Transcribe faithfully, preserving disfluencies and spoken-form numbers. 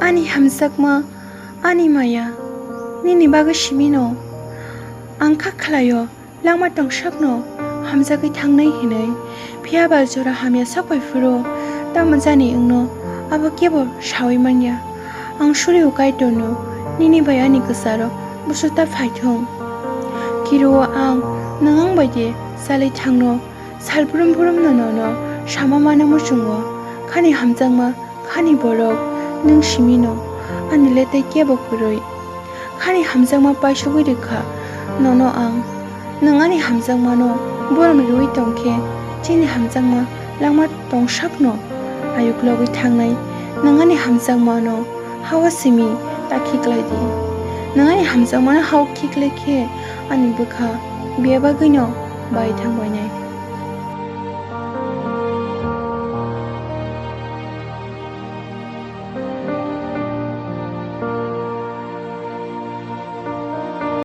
Ani hamjakma, ani maya, nini bagwi simino. Ang kha khlaio, langma tongsakno hamjagwi thangnai hinwi. Phiya ba jora hamya sak bai phuru, tamo jani wngno abo kebo saui manya. Ang suri-o Kaitorno, nini bai ani kwcharo busuta phai thung. Kiro-o ang nwng ang bai de chalwi thangno, sal brum brumno nono sama mana muchungo. Khani hamjakma, khani borok, nwng simino, ani le tei kebo kwrwi. Khani hamjakma paisugwi rwkha nono ang. Nwng ani hamjakmano borom rwui tongkhe, chini hamjakma langma tongsakno ayuk logwi thangnai. Nwng ani hamjakmano hao simi ta khiklai di. Nwng ani hamjakmano hao khiklai khe, ani bwkha bebagwino bai thangbainai.